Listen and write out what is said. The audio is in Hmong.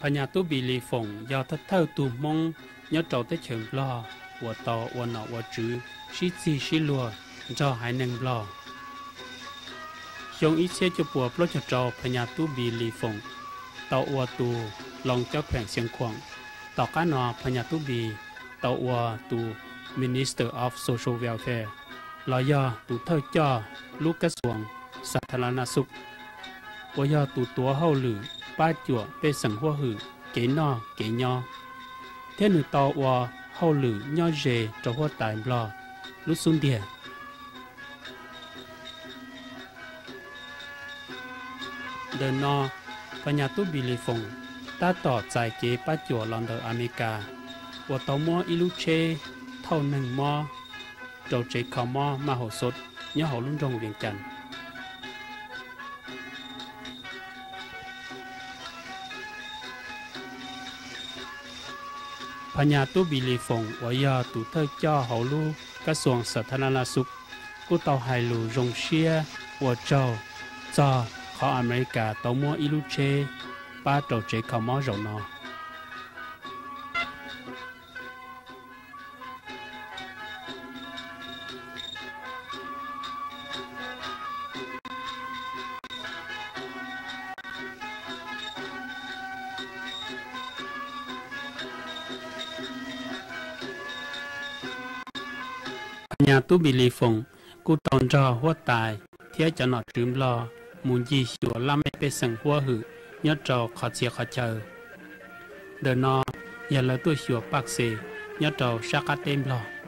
Phas Nyas Tub Npis Lis Foom yog thawj thawj tug Hmoob nyob rau teb chaws Nplog uas tau ua nom ua tswv sib txig sib luag nrog haiv neeg Nplog. Xyoo ib txhiab cuaj puas plaub caug rau Phas Nyas Tub Npis Lis Foom tau ua tus Loos Cawb Pheem Xiav Khuam. Tom qab no Phas Nyas Tub Npis tau ua tus Minister of Social Welfare los yog tus thawj coj lub kab xuas Xas Thas Las Nas Xub, uas yog tus tuav hauj lwm pab cuam pej xeem huab hwm kev noj kev nyob, thiab nws tau ua hauj lwm nyob ze rau huab tais Nplog lub xub ntiag. Ntawm no, Phas Nyas Tub Npis Lis Foom tab tom txais kev pab cuam los ntawm Amelikas, uas tau muab ib lub tsheb thauj neeg mob rau tsev kho mob Maj Haus Xub nyob hauv lub nroog Vias Cas. Phas Nyas Tub Npis Lis Foom uas yog tus thawj coj hauv lub kab xuas Xas Thas Las Nas Xub kuj tau hais lus zoo siab ua tsaug txog qhov Amelikas tau muab ib lub tsheb pab rau tsev kho mob zaum no. Phas Nyas Tub Npis Lis Foom kuj tau nrog huab tais thiab cov nom tswv Nplog mus ncig xyuas laj mej pej xeem huab hwm nyob rau qhov txhia qhov chaw. Ntawm no yog lawv tuaj xyuas Paj Xes nyob rau sab qab teb Nplog.